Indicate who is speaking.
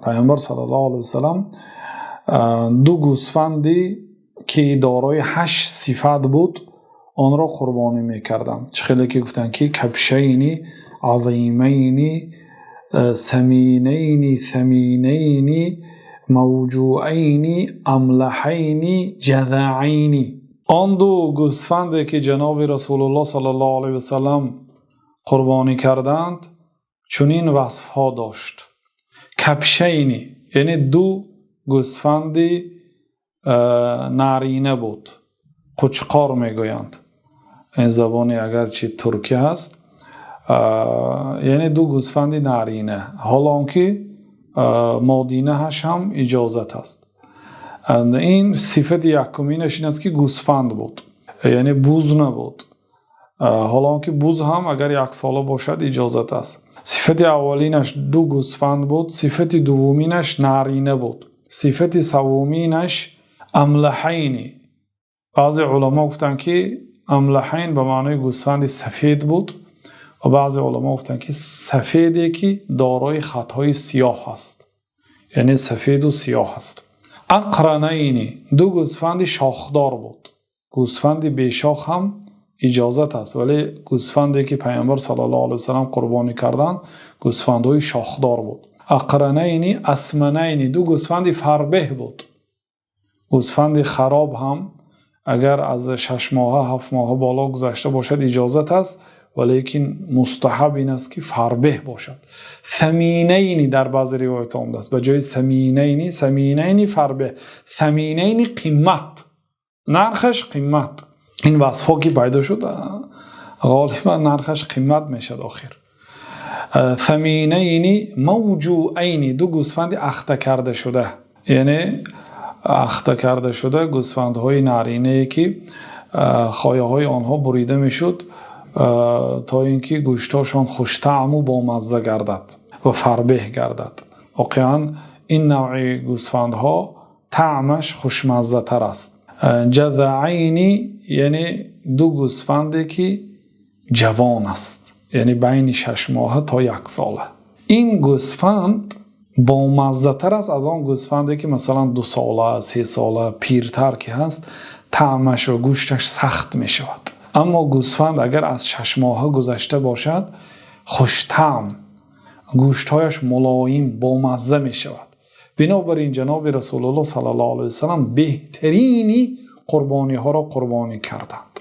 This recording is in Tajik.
Speaker 1: Паёмбар саллаллоҳу алайҳи васаллам ду гӯсфанде, ки дорои ҳашт сифат буд, онро қурбонӣ мекарданд. Чӣ хеле ки гуфтанд, ки кабшайни азимайни саминайни саминайни мавҷӯайни амлаҳайни ҷазаъайни. Он ду гӯсфанде, ки ҷаноби Расулуллоҳ саллаллоҳу алайҳи васаллам қурбонӣ карданд, чунин васфҳо дошт: кабшайни, яъне ду гӯсфанди нарина буд. Қучқор мегӯянд ин забоне, агарчи туркӣ ҳаст, яъне ду гӯсфанди нарина, ҳол онки модинааш ҳам иҷозат аст. Ин сифати якуминаш ин аст, ки гӯсфанд буд, яъне буз набуд, ҳол онки буз ҳам агар яксола бошад, иҷозат аст. Сифати аввалинаш ду гӯсфанд буд, сифати дуввуминаш нарина буд, сифати севуминаш амлаҳайни. Баъзе уламо гуфтанд, ки амлаҳайн ба маънои гӯсфанди сафед буд ва баъзе уламо гуфтанд, ки сафеде, ки дорои хатҳои сиёҳ аст, яъне сафеду сиёҳ аст. Ақранайни, ду гӯсфанди шохдор буд. Гӯсфанди бешох ҳам иҷозат аст, вале гӯсфанде, ки Паёмбар саллаллоҳу алайҳи васаллам қурбонӣ карданд, гӯсфандҳои шохдор буд. Ақранайни асманайни, ду гӯсфанди фарбеҳ буд. Гӯсфанди хароб ҳам агар аз 6 моҳа, 7 моҳа боло гузашта бошад, иҷозат аст, валекин мустаҳаб ин аст, ки фарбеҳ бошад. Саминайни дар баъзе ривоятҳо омадааст, ба ҷои саминайни, саминайни фарбеҳ, саминайни қимат, нархаш қимат. Ин васфҳо ки пайдо шуд, ғолибан нархаш қимат мешавад охир. Саминайни мавҷӯайни, ду гӯсфанди ахта карда шуда, яъне ахта карда шуда гӯсфандҳои наринае, ки хояҳои онҳо бурида мешуд, то ин ки гӯштҳошон хуштаъму бомазза гардад ва фарбеҳ гардад. Воқеан, ин навъи гӯсфандҳо таъмаш хушмаззатар аст. Ҷазаъайни, яъне ду гӯсфанде, ки ҷавон аст, яъне байни 6 моҳа то яксола. Ин гӯсфанд бомаззатар аст аз он гӯсфанде, ки масалан 2 сола, 3 сола, пиртар ки ҳаст, таъмаш ва гӯшташ сахт мешавад. Аммо гӯсфанд агар аз 6 моҳа гузашта бошад, хуштаъм, гӯштҳояш мулоим, бомазза мешавад. Бинобар ин ҷаноби Расулуллоҳ саллаллоҳу алайҳи васаллам беҳтарини қурбониҳоро қурбонӣ карданд.